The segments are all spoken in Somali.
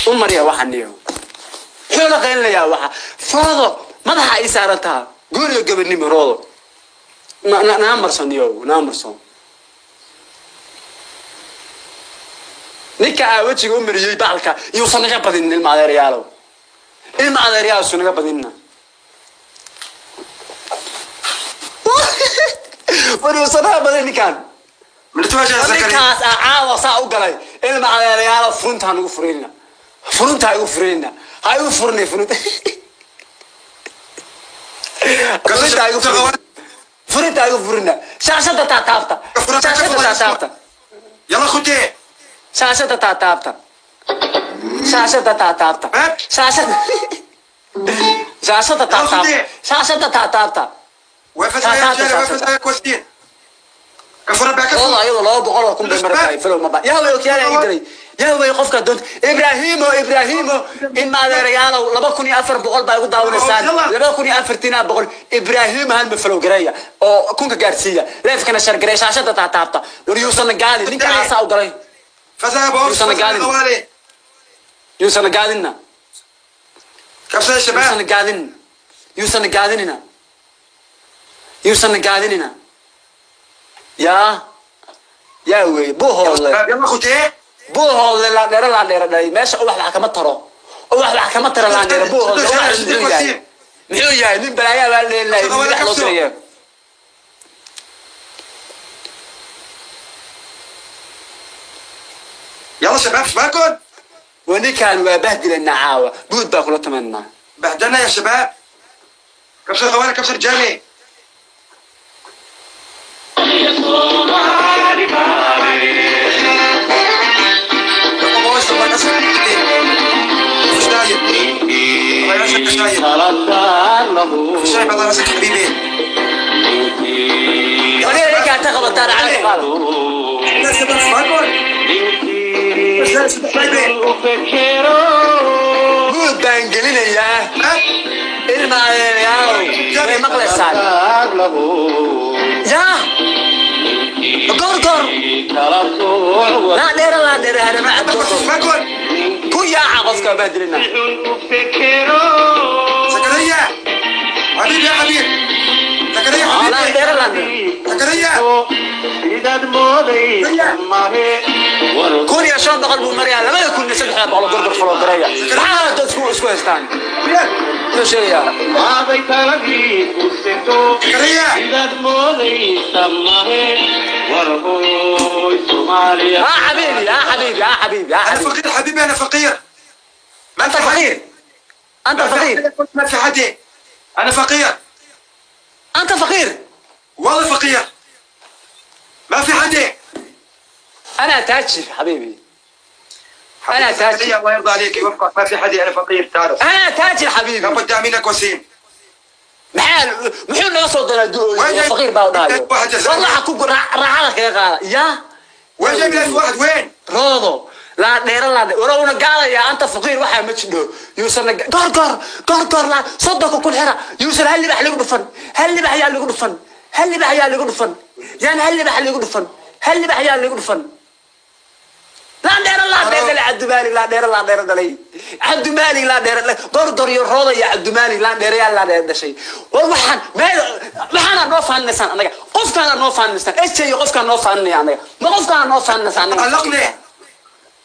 U mariya waxaan niyo. Muxuu la qaylinayaa waxa? Roodo madaxa ay saaran taha. Guriga gabadhnimo roodo. Naa marsan niyo, naa marsan. Ninka aa wejiga u mariyey bacalka yuusan naga badinin ilma adeeryaalow. Ilma adeeryaal yuusan naga badinina. War yuusan naga badin ninkaan. من تواجه زكريا Ninkaas aa caawa saa u galay ilma adeerayaalo furuntaa nagu furayna, furuntaa igu furayna, ha igu furnay furunta, furuntaa igu furina, furuntaa igu furina. Shaashada taataabta, shaashada taataabta. يلا خوتي. Shaashada taataabta, shaashada taataabta, shaashada, shaashada taataabta, shaashada taataabta. وقفت يا رجال، وقفت يا كوستين، كفر ربع كفر. والله ayadoo 200,000 bay maratahay falow maba yaa way okyaala ii diray yaa way qofka doonta Ibraahimo, Ibraahimo in adeerayaalow 2400 baa igu daawanaysaan, 2400. Ibraahimo hal ma falow gareeya oo kunka gaarsiiya, leefkana shar gareeya, shaashada taataabta. War yuusan gaadin ninka aasaa u galay. فزع يا ابو يوصل فزع يا قادم. غوالي. Yuusan gaadinna. كبسه يا شباب. Yuusan gaadin, yuusan gaadinina, yuusan gaadinina. Yaa yaa wey buuhoodle. يلا خوتي. Buuhoodle laandheere, laandheere dhalay meesha ubax wax kama taro, ubax wax kama taro. Laandheere buuhoodle ubax muxuu yahay? Muxuu yahay nin balaayaa baa leelahay nin wax loo diraya. يلا شباب، شباكم. Waa ninkaan waa bahdilanaa caawa, buud baa kula tamanaa. بهدلنا يا شباب. كبسه غوالي، كبسه رجالي. يلا بوس، الله يسلمك. مش دايم، الله يعزك يا شايب، مش شايب، الله يعزك حبيبي. Wali ninkaa ta qabataan cali qaado. يا شباب، شباكم. Buud baan gelinayaa ilma adeerayaalow, way maqlaysaan. Yaa goor goor laandheere, laandheere hadama cad goor goor. شباكم. Ku yaaca qofka bahdilanaa. زكريا حبيبي، يا حبيب زكريا حبيبي. Laandheere, laandheere. زكريا. 1500 buu marayaa, 2300 gorgor faloo gareeya. Maxaa hadda isku haystaan? Muxuu sheegayaa? زكريا. ها حبيبي، ها حبيبي، ها حبيبي، ها انا حبيبي. فقير حبيبي، انا فقير، ما انت فقير، انت فقير. ما في حد، انا فقير. انت فقير. والله فقير، ما في حد. انا تاجر حبيبي، أنا حبيبي تاجر. زكريا، الله يرضى عليك يوفقك، ما في حد، انا فقير تعرف. انا تاجر حبيبي. لابد منك وسيم. Maxaa muxuu naga soo diray? Faqiir baa dhahayo wallaha ku raacada kaga qaada ya. وين جايب لك واحد وين؟ Roodo laandheere, laandheere warowna gaadaya. Anta faqiir waxaa ma jidho yuusan goor goor goor goor laa 30,000 xira yuusan. Hal libax lagu dhufan, hal libax yaa lagu dhufan, hal libax yaa lagu dhufan, yaan hal libax lagu dhufan, hal libax yaa lagu dhufan. Laandheere, laandheere dhalay Cabdimaalik, laandheere, laandheere dhalay Cabdimaalik, laandheere goor goor iyo rooda iyo Cabdimaalik laandheere yaa laandheere dhashay. War waxaan meel waxaana noo faaninaysaan anaga, qofkaana noo faaninaysaan ej iyo qofkaan noo faaninaya anaga, ma qofkaana noo faaninaysaan anaga? علقني.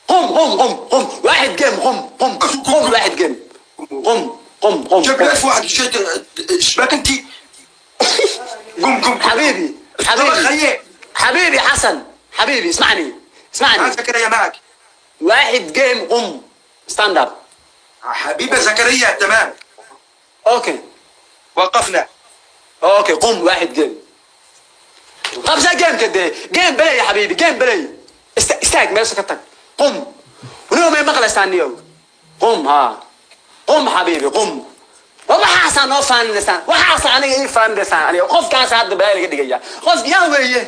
قم قم قم قم واحد جيم، قم قم قم واحد جيم، قم قم قم. جاب لك واحد شباك انت، قم قم قم. حبيبي حبيبي. خيي. حبيبي حسن حبيبي، اسمعني اسمعني. معك زكريا، معك. واحد جيم، قم ستاند اب. حبيبي زكريا، تمام. اوكي. وقفنا. اوكي، قم واحد جيم، قبزة جيم كده، جيم بلاي يا حبيبي، جيم بلاي. استاك ما سكتك، قم ولو ما مقلس ثاني. قم، ها قم حبيبي قم. Waxaasaa noo faaninaysaan, waxaasa aniga ii faaninaysaan aniga. Qofkaas hadda balaa laga dhigaya qof yaa weeye?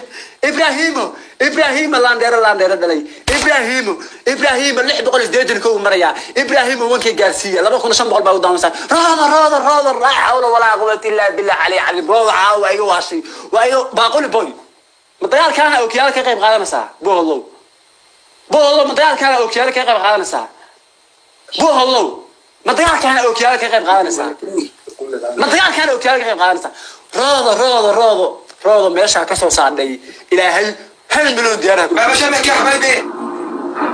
Ibraahimo, Ibraahimo laandheero, laandheero dhalay Ibraahimo, Ibraahimo 681 marayaa. Ibraahimo wankay gaarsiiya, 2500 baa u daawanaysaa. Rooda, rooda, rooda, laa xawla walaa quwata illaa billah cali cali. Rooda caawa iga waashay, waa iga baaquli boy. Ma dagaalkaana okiyaal ka qayb qaadanaysaa? Boolow, boolow, ma dagaalkaana okiyaal ka qayb qaadanaysaa? Buuhoodlow, ma dagaalkaana ookiyaalo ka qayb qaadanaysaa? Ma dagaalkaana ookiyaalo ka qayb qaadanaysaa? Roodo, roodo, roodo, roodo, meeshaa ka soo saadhay Ilaahay 1 milyan diyaaraha ku. ما بشبك يا حبايبي.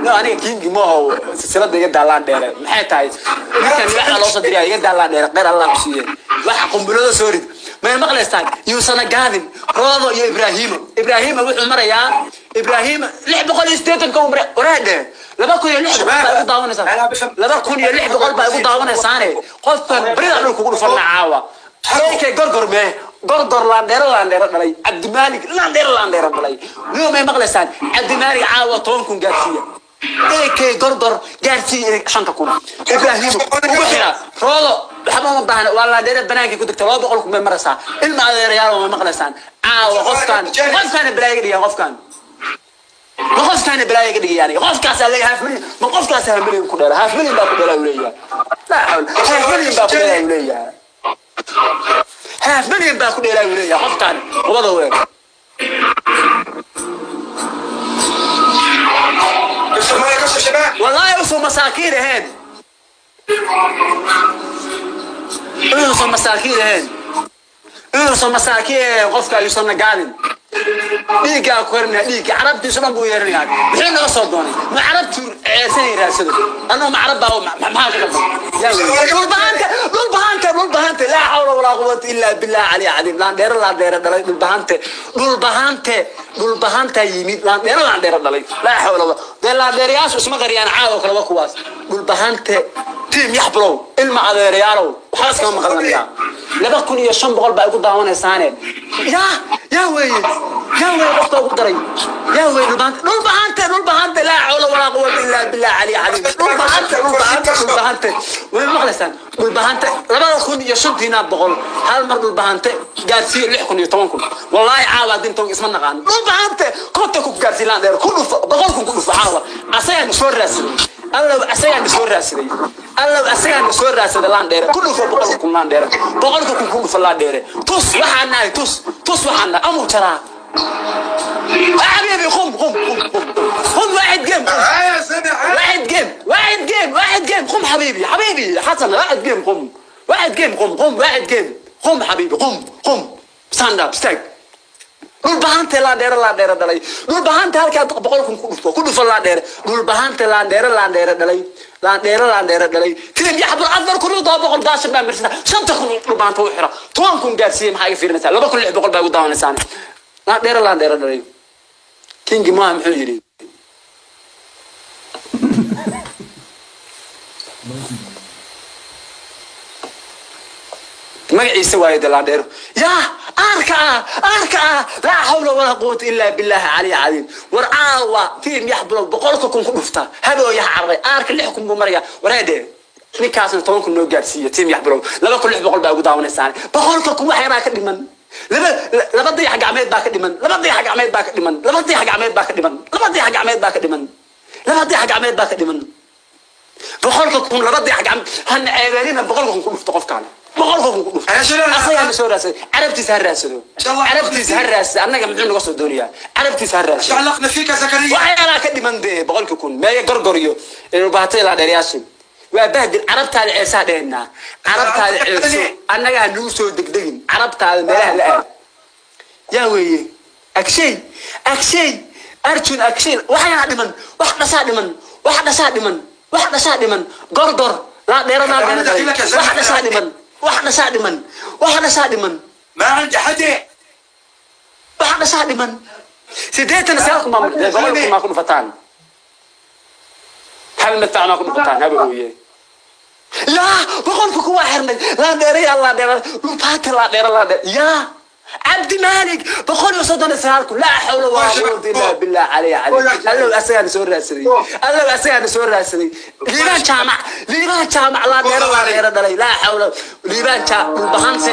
No, aniga kingi maaho, silsilada iga daalaan dheere. Maxay tahay ninkan waxa loo soo diriyaa? Iga daalaan dheere, khayr Allah ku siiye. Waxa qumbulada soo rid, may maqlaysaan? Yuusana gaadin Roodo iyo Ibraahimo. Ibraahima wuxuu marayaa, Ibraahim 680 ka umre waraade. 2600 baa igu daawanaysaa, 2600 baa igu daawanaysaane. Qofkan barida dhul kugu dhufan caawa. Sheekay gorgor mee, gorgor laandheero, laandheero dhalay. Cabdimaalik laandheero, laandheero dhalay. Niyo, may maqlaysaan? Cabdimaalik caawa 10,000 gaarsiiya. AK gorgor gaarsiiya 5,000. Ibraahim ugu xira. Roodo waxba uma baahna, waa laandheero banaankii ku degta. 200,000 bay maraysaa. Ilma adeerayaal, may maqlaysaan? Caawa qofkan, qofkaan balaayo ga dhigaa, qofkan ma qofkaana balaayo ga dhigayaan. Qofkaasaa leeyahay half million. Ma qofkaas half million ku dheera? Half million baa ku dheera uu leeyahay. Laa xawl, half million baa ku dheera uu leeyahay, half million baa ku dheeraa uu leeyahay qofkaan qubada weer. كسر مايا، كسر شباب. Wallaahi usuu masaakiin ahayn, inuusan masaakiin ahayn, inuusan masaakiin ahayn qofka ayuusan gaadin. Dhiiggaa ku herinaya, dhiigga carabtiisu dhan buu yeeranayaa. Muxuu naga soo doonay? Ma carabtu ceersanay raadsado? Annagu ma carab baa? Maxaa ka qaldan? Dhulbahanta, dhulbahanta, dhulbahante, laa xawla walaa quwata illaa billah cali cadiim. Laandheero, laandheero dhalay. Dhulbahante, dhulbahante, dhulbahanta yimid. Laandheero, laandheero dhalay. Laa xawla wala dee laandheerayaashu isma qariyaan caawa kale. Waa kuwaas dhulbahante. Tiim yaxbulow, ilma adeerayaalow, waxba iskama maqalnamiyaa. 2500 baa igu daawanaysaane. Yaa, yaa weeye, yaa weeye qofka ugu daray? Yaa weeye? Dhulbahante, dhulbahante, dhulbahante, laa xawla walaa quwata illaa billah cali cadiim. Dhulbahante, dhulbahante, dhulbahante, way maqlaysaan? Dhulbahante 2500 hal mar dhulbahante gaarsiiyo 6,000 iyo 10,000. Wallaahi caawa dinta isma naqaan. Dhulbahante 50,000 ku gaarsiiy, laan dheer ku dhufo, 100,000 ku dhufo caawa. Asagaan soo raadsaday, Allow asagaan soo raadsaday, Allow asagaan soo raadsaday. Laan dheere ku dhufo 100,000, laan dheere 100,000 ku dhufo. Laan dheere tus waxaan nahay, tus, tus waxaan nahay. Amuu jaraa حبيبي. قم قم قم قم قم، واحد game. قم. يا سيدي. واحد game، واحد game، واحد game. قم حبيبي، حبيبي حسن، واحد game. قم، واحد game. قم، قم، واحد game. قم حبيبي، قم، قم، stand up, stack. Dhulbahante laandheere, laandheere dhalay. Dhulbahante halkaa 100,000 ku dhufto, ku dhufo laandheere. Dhulbahante laandheere, laandheere dhalay, laandheere, laandheere dhalay. Tilim yaxbur 4700 daashan baa marsata. 5,000 dhulbahanta u xira, 10,000 gaarsiiye. Maxaa iga fiirinaysaa? 2600 baa igu daawanaysaan. Laandheere, laandheere dhalay. Kingi maaha. Muxuu yidhi? Magaciisa waayo de laandheero. Yaa aarka ah, aarka ah, laa xawla walaa quwata illaa billahi cali cadiim. War caawa tiim yaxbulow 100,000 ku dhufta. Habooyaha cararay aarka 6,000 buu maraya. Wareedhe, ninkaasna 10,000 noo gaarsiiya. Tiim yaxbulow 2600 baa ugu daawanaysaan. 100,000 wax yaraa ka dhiman. Laba dayax gacmeed baa ka dhiman, laba dayax gacmeed baa ka dhiman, laba dayax gacmeed baa ka dhiman, laba dayax gacmeed baa ka dhiman, laba dayax gacmeed baa ka dhiman 100,000. Laba dayax gacmeed hana ceebeenina. 100,000 ku dhufto qofkaan, 100,000 ku dhufto. Asagaa soo raadsaday. Carabtiisa ha raadsado, carabtiisa ha raadsado. Annaga muxuu naga soo doonayaa? Carabtiisa ha raadsado. علقنا فيك يا زكريا. Waxyaalaha ka dhiman dee 100,000 meeya? Gorgor iyo bahatay laadheerayaashin waa bahdil. Carabtaada ceesaa dhehenaa, carabtaada ceeso, annagaa nagu soo degdegin. Carabtaada meelaha la aad. Yaa weeye Agshay, Agshay, Arjun, Agshay. Waxyaa dhiman, wax dhashaa dhiman, wax dhashaa dhiman, wax dhashaa dhiman. Gorgor laa dheero, laa dheero dhalay. Wax dhashaa dhiman, wax dhashaa dhiman, wax dhashaa dhiman. ما عندي حد. Wax dhashaa dhiman. 89,000 maa 100,000 maa ku dhufataan, hal madfac maa ku dhufataan. Haba ooye. Yaa 100,000 kuwaa xirnay. Laandheere, yaa laandheere, dhulbaate, laandheere, laandheere. Yaa cabdi maalik 139,000. Laa xawla walaa quwata illaa billah calay cali. Allow asagaana soo raadsaday, allow asagaana soo raadsaday. Liibaan Jaamac, Liibaan Jaamac, laandheere, laandheere dhalay. Laa xawla. Liibaan Jaamac, dhulbahante,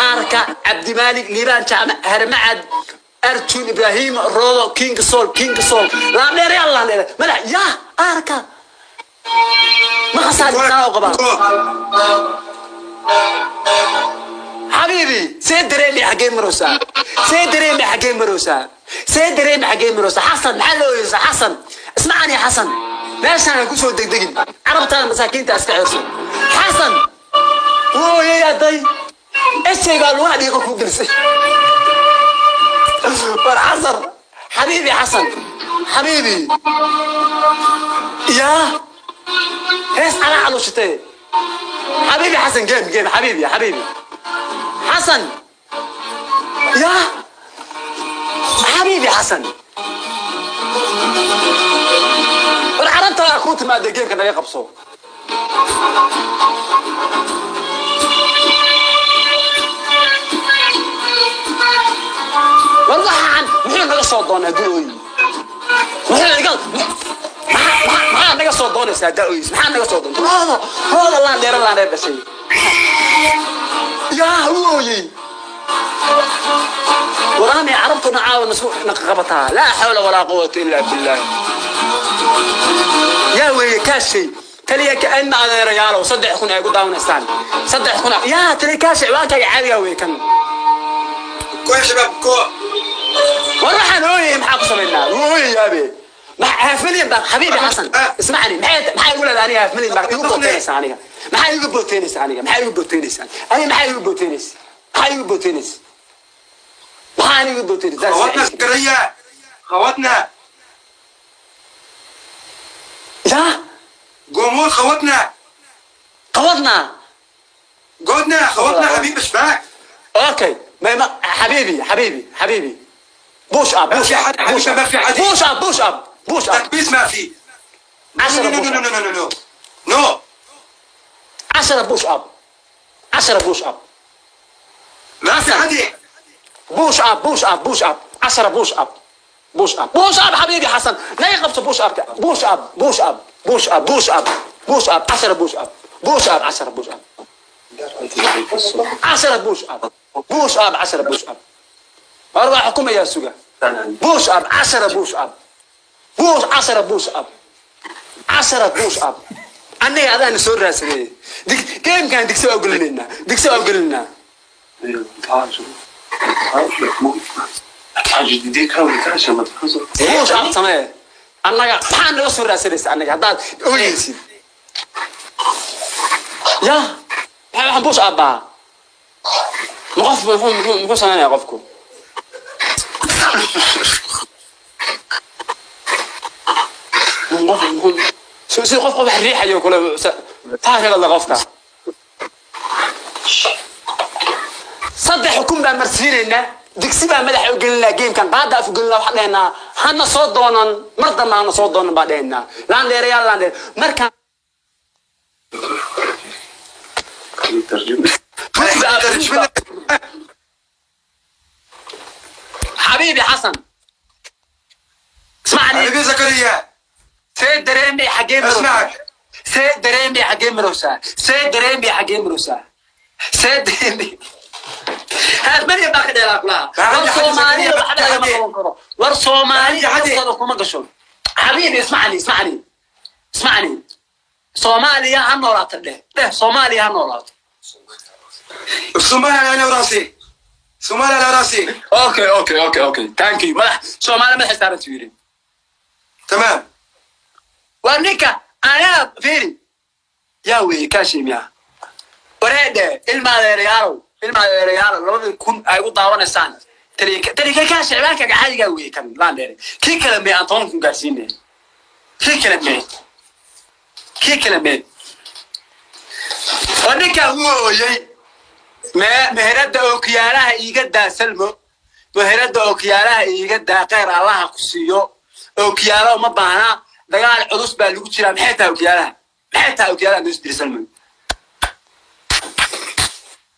aarka, Cabdimaalik, Liibaan Jaamac, Hermacad, Arjun, Ibrahim, Rodo, King Sol, King Sol, laandheere, yaa laandheere, madax. Yaa aarka ma khasaarisaa oo qabaa? Xabiibi, see dareemi xaggee maraysaa? See dareemi xaggee maraysaa? See dareemi xaggee maraysaa? Xasan, maxaa loo oyeysaa? Xasan, ismacani. Xasan, Meeshaan ku soo degdegin. Carabtaada masaakiinta iska ceerso. Xasan wooyay aday eshay baa lugaha dhiiqa ku gelisay. War Xasan, xabiibi Xasan, xabiibi yaa hees calaa calushitay. Xabiibi Xasan, game game, xabiibi, xabiibi Xasan, yaa xabiibi Xasan. War carabtaa kuu timaada, gameka naga qabso. War waxaan muxuu naga soo doonaa hadduu ooyi? Muxuu iga maxaa naga soo doonaysaa haddaa ooyis? Maxaa naga soo doontay? Hooda hooda, laan dheera, laan dheer dhashay, yaa wuu ooyey. Waraamay carabtuna caawa nasku naqabataa. Laa xawla walaa quwata illaa billah. Yaa weeye kaashay taliya ka ilma adeerayaalow, 3000 ay ku daawanaysaan, 3000. Yaa taliya kaashay, ciwaankaaga caadigaa weeye kan. Go يا شباب go. War waxaan ooyay maxaa ku samaynaa? Wuu ooyayaabe. Half million baa. Xabiibi Xasan, ismacni, maxay igu leedahay aniga? Half million baa igu booteynaysaa aniga? Maxaa igu booteynaysaa aniga? Maxaa igu booteynaysaa aniga? Maxaa igu booteynaysaa? Maxaa igu booteynaysaa? Maxaa aniga igu booteynaysaa? خواتنا سكرية خواتنا. Yaa جمهور خواتنا. Qawadnaa. جودنا خواتنا، حبيبي اشباك. Okay, ما حبيبي حبيبي حبيبي، push up. ما push في up. حد حبيبي، ما في حد. Push up, push up, push up. تكبيس ما في. 10 no push no up. no no no no. 10 push up, 10 push up. ما في حد. Push up, push up, push up, 10 push up, push up, push up. حبيبي حسن لا يقفز. Push up, push up, push up, push up, push up, push up, 10 push up, push up, 10 push up, 10 push up, push up, 10 push up. أربع حكومة يا سوقا. Push up, 10 push up, push, 10 push up, 10 push up. Aniga adaan soo raadsaday. Gamekan digsi waa ogolinayna, digsi waa ogolinaa. Push up samee. Annaga maxaa naga soo raadsanaysa annaga haddaad ooyeysid? Ya maxaa waxaan push up baa? Ma qof muxuu sameynaya qofku? Qof muxuu sida qof wax riixayo kale taa kaga hadla qofka. Saddex xukun baan marsiinaynaa, digsi baa madaxa u gelinaa, gamekan qaada af u gelinaa. Waxaan dhehnaa hana soo doonan mar dambe, hana soo doonan baa dhehnaa. Laan dheerayaal, laan dheer markaan. Push up, push up. حبيبي حسن، اسمعني. حبيبي زكريا. See dareemay? Xaggee marowsaa? اسمعك. See dareemay? Xaggee marowsaa? See dareemay? Xaggee marowsaa? See dareemay? Half million baa ka dheeraa kulaha. War Soomaalida waxba lagama qaban karo. War Soomaalida naftooda kuma gasho. Xabiibi, ismacni, ismacni, ismacni. Soomaaliya ha noolaato dheh, dheh Soomaaliya ha noolaato. الصومال على عيني وراسي، الصومال على راسي. Okay, thank you. Madax Soomaaliya madaxa saaran yiri. تمام. Waa ninka anaa fiiri. Yaa weeye kaashimiya? Wareedhe, ilma adeerayaalow, ilma adeerayaalow, 2000 ay u daawanaysaan. Tariika kaashi ciwaankaga caadigaa weeye kan laan dheere. Kii kale mee? Aan 10,000 gaarsiine. Kii kale mee? Kii kale mee? Waa ninkaa wuu ooyey. Mee meherada ookiyaalaha iiga daa, Salmo? Meherada ookiyaalaha iiga daa, kheyr Allaha ku siiyo. Ookiyaalo uma baahna, dagaal culus baa lagu jiraa. Maxay tahay ookiyaalaha? Maxay tahay ookiyaalaha noo diri, Salmo?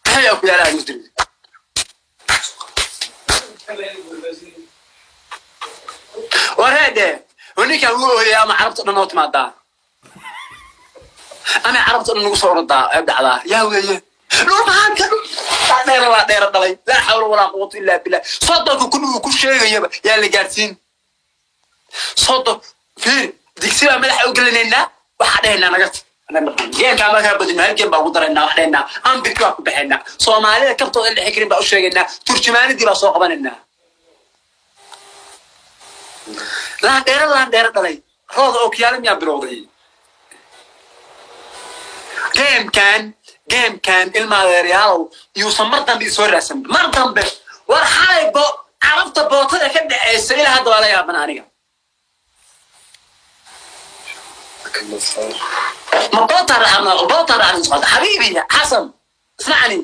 Maxay ookiyaalaha noo diri? Wareedhe, ninkaan wuu ooyay. Ama carabta dhan oo timaadaa ama carabta dhan nagu soo orodaa ee dhacdaa. Yaa weeye dhulmaanka dheera laa dheera dhalay? Laa xawla walaa quwata illaa billah. 30,000 uu ku sheegayaba yaa la gaadhsiin 30. Fiir, digsi baa madaxa u gelinaynaa. Waxaa dhehaynaa naga gamekaa markaa badino, hal game baa ugu daraynaa. Wax dhehaynaa ambirki baa ku baxaynaa. Soomaalida kabtooda in dhexi karin baa u sheegaynaa. Turjumaanidii baa soo qabanaynaa. Laan dheera, laan dheera dhalay. Rooda ookiyaale miyaa bilowday? Gamekan ilma adeeryaalow yuusan mar dambe isoo raadsan, mar dambe. War xalay bo carabta bootada ka dhaceysa ilaa hadda waa la yaaban aniga. Ma boota raacna, boota raacna socota. Xabiibi Xasan, ismacni.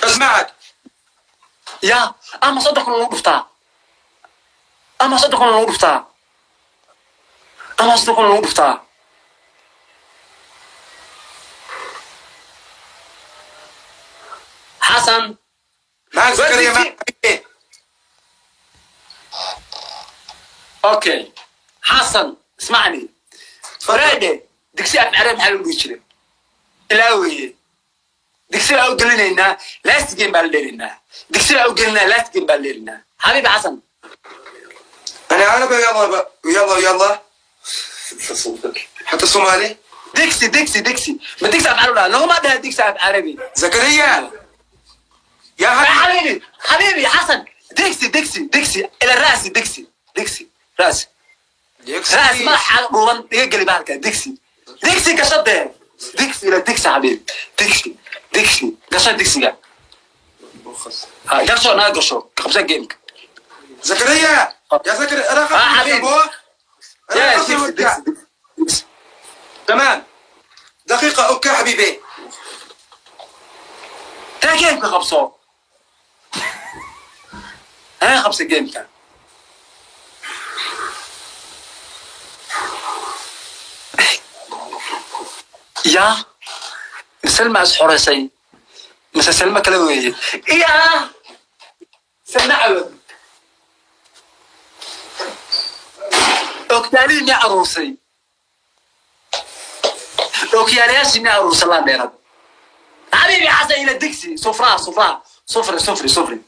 اسمعك. Ya ama 30,000 lagu dhuftaa, ama 30,000 lagu dhuftaa, ama 30,000 lagu dhuftaa. Xasan. معك زكريا، معك حبيبي. Okay, Xasan, ismacni. Faraade digsi af carab maxaa lagu dhihi jiray? Ilaa weeye digsi baa u gelinaynaa, last game baa la dheelaynaa. Digsi baa u gelinaa, last game baa la dheelaynaa. Xabiibi Xasan. انا عربي، يلا يلا يلا، حتى صومالي. Digsi, digsi, digsi, ma digsi af carab dhaha? Naguma dhaha digsi af carabi. زكريا يا يا حبيبي. حبيبي، حبيبي حسن، digsi, digsi, digsi الى راسي، digsi, digsi راسي راس madaxa dhuuban iga geli bahalka. Digsi, digsi gasho dee, digsi ila digsi. Xabiibi, digsi, digsi gasho, digsiga ha gasho, naga gasho, qabsa gameka. زكريا، يا زكريا، انا آه، حبيبي. انا يا digsi, digsi, digsi. تمام، دقيقة، okay حبيبي. Taa gameka qabso, ha qabsa gameka. Ya Selma is xoreysay mise Selma kale weeye? Ya Selma cawad okyaalihii miyaa aruursay? Okyaalayaashii miyaa aruursay? Laa dheerad. Xabiibi Xasan, ila digsi sufraha, sufraha, sufri, sufri, sufri,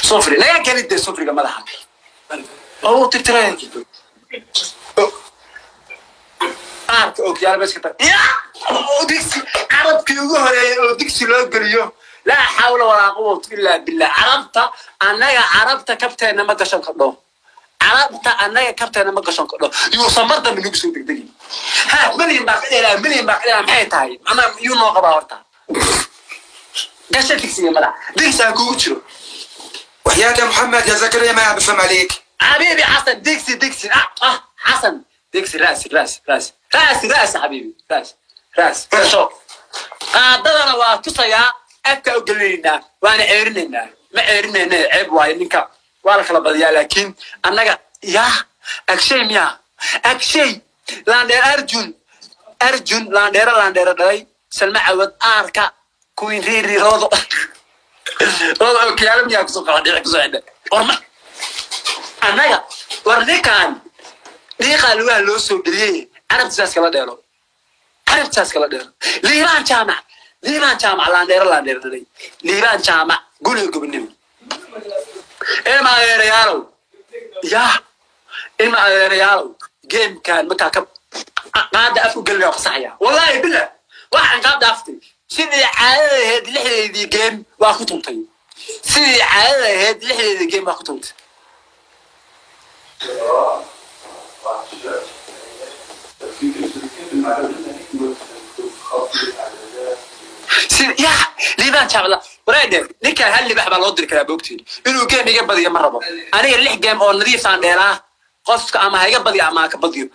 sufri laga keli dee, sufriga madaxa oo tirtiray qaarka okyaala meesha ka tag. Ya oo digsi carabkii ugu horeeyay oo digsi loo geliyo, laa xawla walaa quwwata illaa billah. Carabta annaga, carabta kabteena ma gashan kadho, carabta annaga kabteena ma gashan kadho. Yuusan mar dambe nagu soo degdegin. Ha milyan baa ka dheelaa, milyan baa ka dheelaa. Maxay tahay? Macnaha yuu noo qabaa horta? Gasha digsiga madax, digsi ha kugu jiro. وحياة محمد يا زكريا ما بفهم عليك. حبيبي حسن، ديكسي، ديكسي، اه اه حسن، ديكسي راسي، راسي، راسي، راسي، راسي. حبيبي، راسي، راسي gasho. Qaadadana waa tusayaa, afka u gelinaynaa, waana ceerinaynaa. Ma ceerinayna, ceeb waayo, ninka waa la kala badiyaa. Laakiin annaga yaa Akshay miyaa? Akshay laandheer, Arjun, Arjun laandheero, laandheero dhalay Salma Cawad aarka Queen Riri. Roodo, roodo okiyaalo miyaa kusoo qaba dhici kusoo xidha? Warma annaga, war ninkan dhiiqaa lugaha loo soo geliyey. Carabta saas kala dheelo, carabta saas kala dheelo. Liibaan Jaamac, Liibaan Jaamac laandheero, laandheero dhalay Liibaan Jaamac, guriga gobonimo. Ilma adeerayaalow, yaa ilma adeerayaalow, gamekan markaa ka qaada af u gelina waa qasaxaya, wallahi billah. Waxaan qaab dhaaftay sidii caadada ahayd, lixdeedii game waa ku tuntay. Sidii caadada ahayd, lixdeedii game waa ku tuntay. Ya Liibaan Jaamacla, wareedhe, ninkan hal libax baa loo diri karaa. Boogtiin inuu game iga badiyo ma rabo aniga. Lix game oo nadiifaan dheelaa, qofka ama ha iga badiyo ama ha ka badiyo.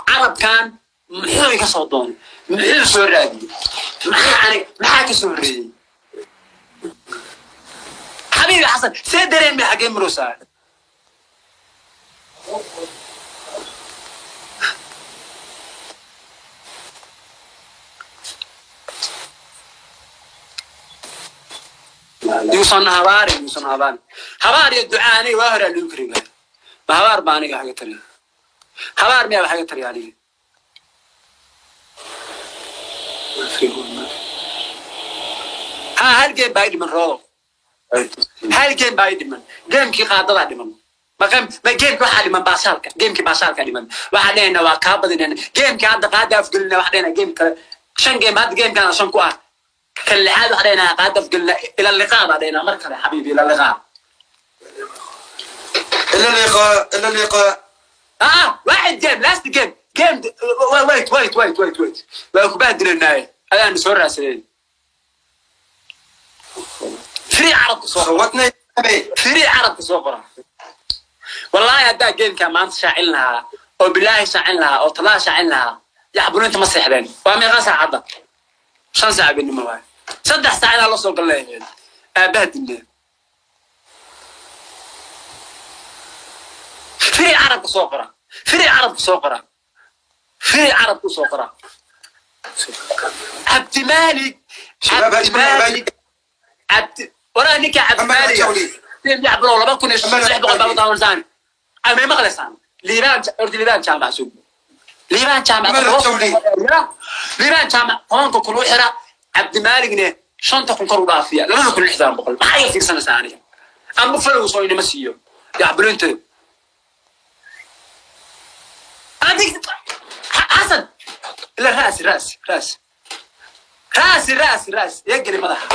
Carabkan muxuu iga soo doonay? Muxuu soo raadiyey? Maxaa aniga, maxaa ka soo horreeyey? Xabiibi Xasan, see dareen bay xaggee maroosaa? Yuusan habaarin, yuusan habaarin. Habaar iyo ducaa aniga waa horaa loo kari waaya. Ma habaar baa aniga xaga tariya? Habaar miyaa xaga tariya aniga? Ha, hal game baa i dhiman roodo, hal game baa i dhiman. Gamekii qaadadaa dhiman. Ma gameki waxaa dhiman baashaalka, gamekii baashaalka dhiman. Waxaa dhehaynaa waa kaa badinayna gamekii hadda qaada afgelina. Waxaa dhehaynaa game kale, shan game hadda, gamekaan shan ku ah, kan lixaad waxaa dhehaynaa qaada afgelina. Ila liqaa baa dhehaynaa mar kale. Xabiibi, ila liqaa. الى اللقاء، الى اللقاء. واحد game last game game wait wait wait wait wait waa ku baadilanaaye adaan soo raadsaday free carabka soo qora. صوتنا يا شباب. Free carabka soo qora. Wallaahi haddaa gamekaa maanta shaacin lahaa oo bilaahi shaacin lahaa oo talaa shaacin lahaa, yaxbulinta ma seexdeen. Waa meeqa saacadda? 5 saac binimo waay. 3 saac inaa la soo galleeheed aabaha dillee. Free carabka soo qora, free carabka soo qora, free carabka soo qora. Cabdimaalik. شباب هجمة. Cabdimaalik, cabdi waraa ninka محمد Cabdimaalik الجولي. yacbulow 2600 baa u daawansaan amay maqlaysaan. Liibaan, horta Liibaan Jaamac sug, Liibaan Jaamac. محمد الجولي. Liibaan Jaamac 10,000 u xira, Cabdimaaligne 5,000 kor u dhaafiya, 2600. Maxaa iga fiirsanaysaa aniga? Amba falow soo inama siiyo yacbulinta adig Xasan ila raasi raasi raasi raasi raasi raasi. Iga geli madaxa,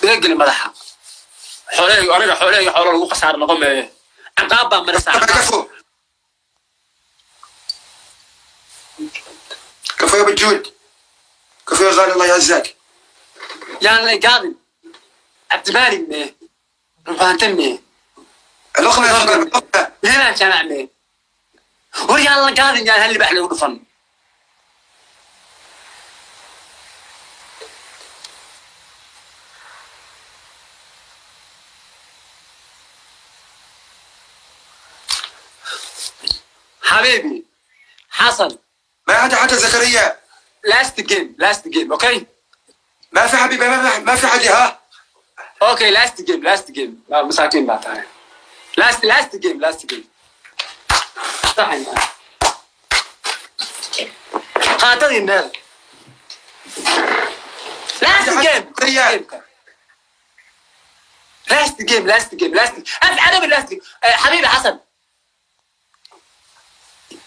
iga geli madaxa. Xoolahayga aniga, xoolahayga xoolo lagu khasaar noqon meeyo. Ciqaab baa maraysaa. كفو كفو يا ابو الجود، كفو يا غالي، الله يعزك. Yaan la gaadin. Cabdimaalik mee, Rubaante mee? اللقمه يا شباب، اللقمه. Liibaan Jaamac mee? War yaan la gaadin, yaan hal libax lagu dhufan. حبيبي حسن. ما حدا حتى زكريا. Last game, last game, okay? ما في حبيبي، ما في حدا ها. Okay, last game, last game. Masaakiin baa tahay. Last, last game, last game. صح. Qaatadii meel. Last game. زكريا. Last game, last game, last af carabi, last game. حبيبي حسن،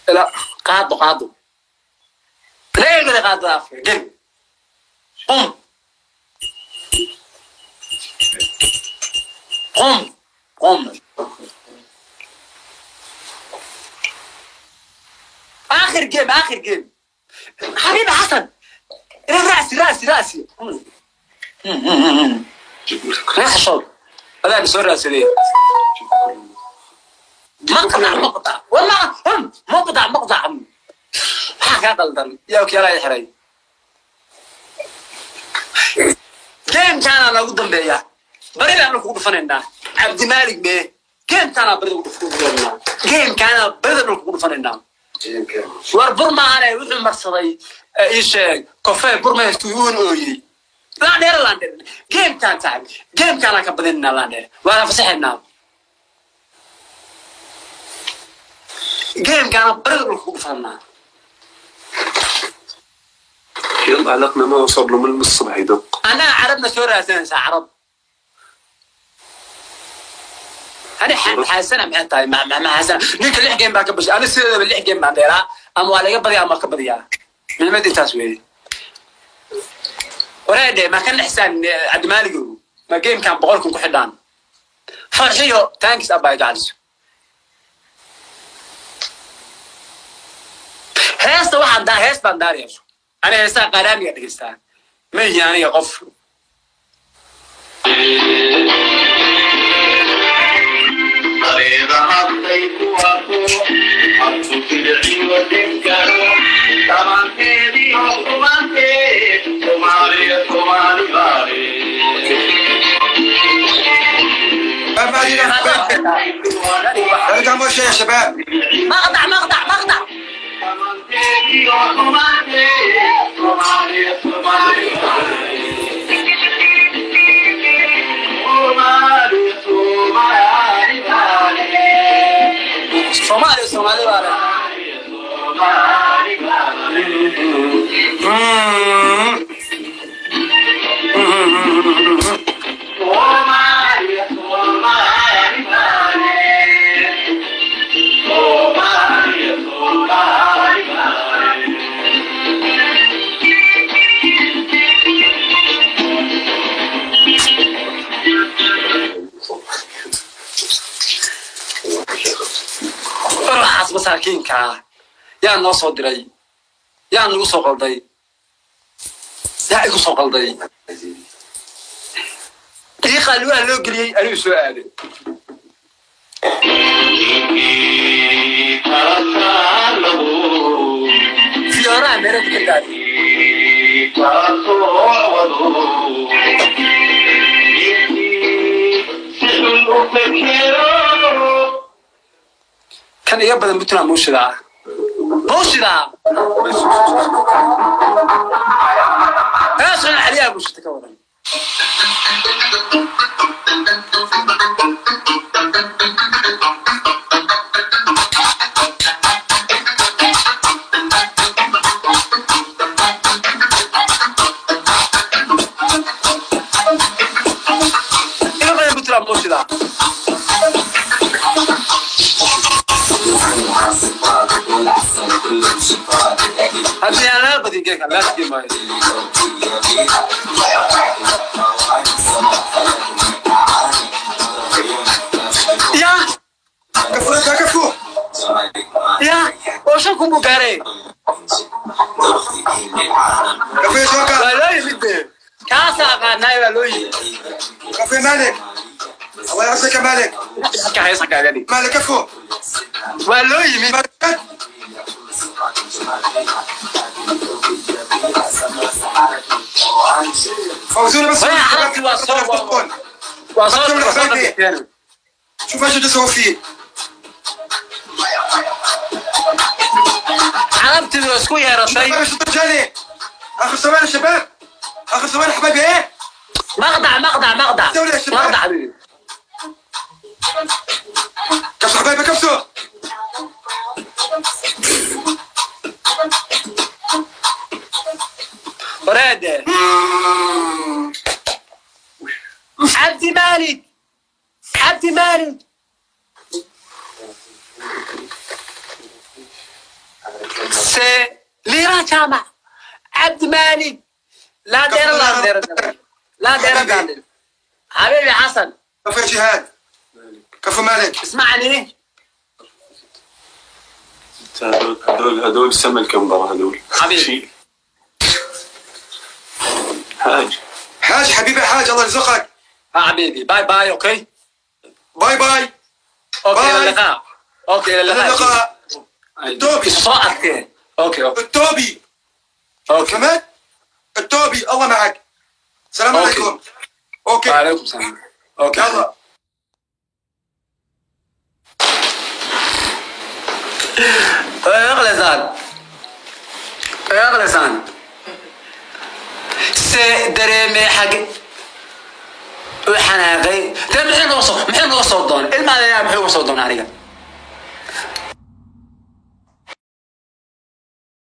لا qaado, qaado reegada, qaado afka game. قم قم قم. اخر game, اخر game. حبيبي حسن، راسي راسي راسي. راح شوط هذا بسرعة راسي ليه؟ مقطع مقطع والله هم مقطع مقطع. Maxaa kaa qaldan? Yaa okiyaalaa xiray. Gamekaana noogu dambeeya, baridaan kugu dhufanaynaa. Cabdimaalik mee? Gamekaana barida ugu dhufanaynaa, gamekaana barida dhul kugu dhufanaynaa. War bur maahane wuxuu marsaday ii sheeg kofee bur ma haysto, uun ooyey. Laandheer, laandheer, gamekaan tahay, gamekaanaan ka badinaynaa. Laandheer waana fasaxaynaa, gamekaana barida dhul kugu dhufanaa. يلا علاقنا ما صار له من الصبح يدق. Anaa carabna soo raadsanaysaa carab. Ani xaasana maxay tahay? Ma xaasana ninka lix game baa ka bashay. Ani sideedaba lix game baan dheeraa, ama waa laga badiyaa ama ka badiyaa. Muhiimad intaas weeye. Wareedhe ma ka nexsaan Cabdimaaligow? Ma gamekan 100,000 ku xidhaan? Farxiyo, thanks abay gacaliso. Heesta waxaan daa hees baan daarayso. Ani heestaa qaaraamiga dhegeystaa ma yihi aniga qof. Dareeda hadday ku arko hadku silciyo dhibgaro tabanteediyo xumaantee Soomaaliya Soomaali baare. ما علينا، لا تعملوا شيء يا شباب. مقطع مقطع مقطع. Tabanteediyo xumaantee Soomaaliya Soomaali baare, Soomaaliya Soomaali baare. Soomaaliya Soomaali baa leh. Soomaali baare. Soomaaliya Soomaali baare, Soomaaliya Soomaali baare. Masaakiinka ah yaa noo soo diray, yaa nagu soo qalday, yaa igu soo qalday. Dhiiqaa lugaha loo geliyey, anuu soo aaday. Fiyooraha meerada ka daaday. Kan iga badan Puntland muushidaa, muushidaa heesan caliyaa buushita ka wadan. Iga badan Puntland muushidaa. Haddii aan laga badin geeka laaski maayo. Ya. كفو يا كفو. Ya, oo 5,000 buu gaaray. كفو يا شوكة. Waa loo yimid de, kaasa aqaanaay, waa loo yimid. كفو يا مالك، الله يعزك يا مالك. Ka haysa kaaga dhig. مالك كفو. Waa loo yimid. مالك. فوزونا بس. وين عرفتي waa soo waa soo dhigteen. شوف ايش تسوي فيه. Carabtidu waa isku yeeratay. ايش ترجعني اخر ثواني يا شباب، اخر ثواني حبايبي. ايه؟ مقطع مقطع مقطع. دولة يا شباب. مقطع حبيبي. كبسوا حبايبي كبسوا. وراد عبد مالك، عبد مالك. سي ليرة جامع عبد مالك. لا دير، لا دير، لا دير، لا حبيبي حسن. كفو يا جهاد، كفو مالك. اسمعني. هدول هدول هدول سما الكمبرة هدول. حبيبي. شيء حاج. حاج حبيبي حاج، الله يرزقك. ها حبيبي، bye bye، okay. bye bye. okay، الى bye. اللقاء، okay، الى الى اللقاء. اللقاء. التوبي. soo arkeen، okay okay. التوبي. okay. فهمت؟ التوبي، الله معك، السلام okay. عليكم، okay. وعليكم السلام، okay. يلا. Maqlaysaan, maqlaysaan, se dareemay xag u xanaaqay dee. Muxuu noo soo doonay ilmaadayaa? Muxuu uga soo doonay aniga?